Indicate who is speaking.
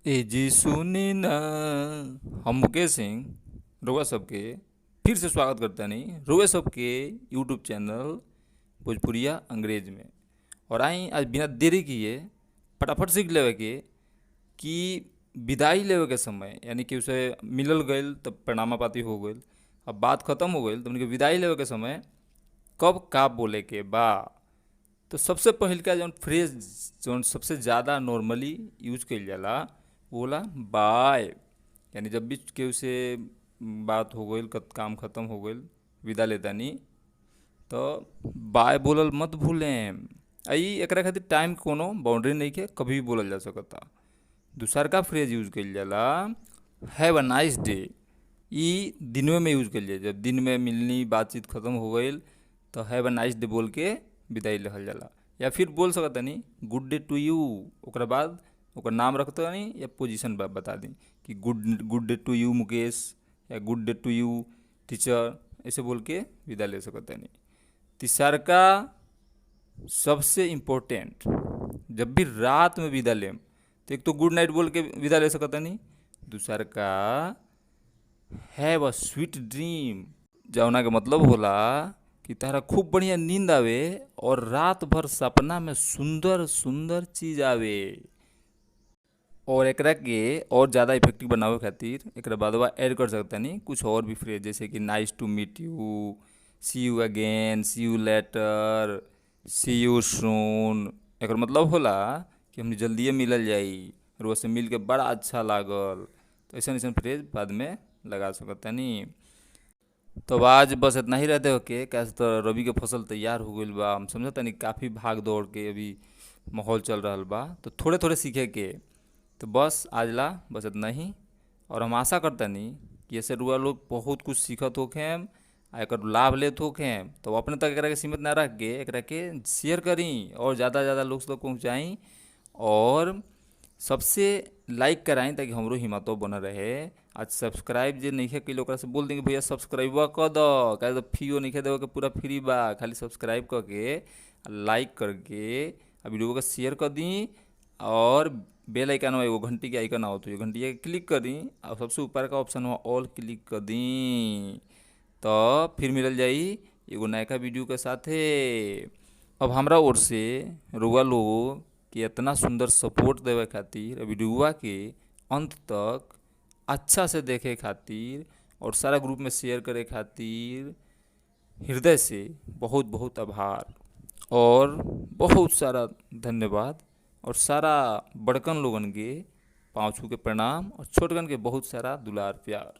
Speaker 1: ए जी सुनी ना, हम मुकेश सिंह रउआ सबके फिर से स्वागत करतानी रउआ सबके यूट्यूब चैनल भोजपुरिया अंग्रेज में। और आई आज बिना देरी किए फटाफट सीख लेवे के कि विदाई लेवे के समय, यानी कि उसे मिलल गईल तब प्रणामा पाती हो गईल, अब बात ख़त्म हो गईल तो उनके विदाई लेवे के समय कब का बोले के बा। तो सबसे पहिलका जौन फ्रेज जौन सबसे ज़्यादा नॉर्मली यूज कईल जाला वो होला बाय। यानी जब भी केहू से बात हो गईल, काम ख़त्म हो गईल, विदा लेतानी तो बाय बोलल मत भूलें। आ ई एकरा खातिर टाइम के कोनो बाउंड्री नइखे, कभी भी बोलल जा सकता। दूसरका फ्रेज यूज कईल जाला have a nice day. ई दिनवे में यूज कईल जाइ, जब दिन में मिलनी बातचीत ख़त्म हो गईल तो have a nice day बोल के विदाई लेहल जाला। या फिर बोल सकतानी गुड डे टू you, ओकरा बाद ओकर नाम रखतानी या पोजीशन बता दी कि good good day to you Mukesh या good day to you teacher, ऐसे बोल के विदा ले सकतानी। तीसरका सबसे इम्पोर्टेंट, जब भी रात में विदा लेम तो एक तो गुड नाइट बोल के विदा ले सकतानी, दूसरका have a sweet dream, जौना के मतलब होला कि तारा खूब बढ़िया नींद आवे और रात भर सपना में सुंदर सुंदर चीज़ आवे। और एकरा के और ज़्यादा इफेक्टिव बनावे खातिर एकरा बादवा ऐड कर सकतानी कुछ और भी फ्रेज, जैसे कि nice to meet you, see you again, see you later, see you soon. एकर मतलब होला कि हमनी जल्दिए मिलल जाई, रउआ से मिल के बड़ा अच्छा लागल। तो ऐसन ऐसन फ्रेज बाद में लगा सकतानी। तब आज बस इतना ही रहते होके, कैसे तो रबी के फसल तैयार हो गईल बा, हम समझतानी काफ़ी भाग दौड़ के अभी माहौल चल रहल बा, तो थोड़े थोड़े सीखे के। तो बस आज ला बस इतना ही, और हम आशा करतानी कि ऐसे रुआ लोग बहुत कुछ सीखत होखेम आ एकर लाभ लेत होखेम। तो अपने तक एकरा के सीमित ना रख के एकरा के शेयर करी और ज़्यादा से ज़्यादा लोग तक पहुँचाई और सबसे लाइक कराई ताकि हमरो हिम्मतो बनल रहे। आज सब्सक्राइब जे नइखे कइले ओकरा से बोल दी कि भैया सब्सक्राइबवा क द, काहे तो फीओ नइखे देवे के, पूरा फ्री बा, खाली सब्सक्राइब क के लाइक करके आ वीडियो के शेयर कर दी और बेल आइकन एगो घंटी के आइकन आवत होई, घंटिया के क्लिक करी और सबसे ऊपर का ऑप्शन हो ऑल क्लिक कर दी। तो फिर मिलल जाई एगो नयका वीडियो के साथे। अब हमरा ओर से रउआ लोग के इतना सुंदर सपोर्ट देवे खातिर वीडियोवा के अंत तक अच्छा से देखे खातिर और सारा ग्रुप में शेयर करे खातिर हृदय से बहुत बहुत आभार और बहुत सारा धन्यवाद। और सारा बड़कन लोगन के पाँव छू के प्रणाम और छोटकन के बहुत सारा दुलार प्यार।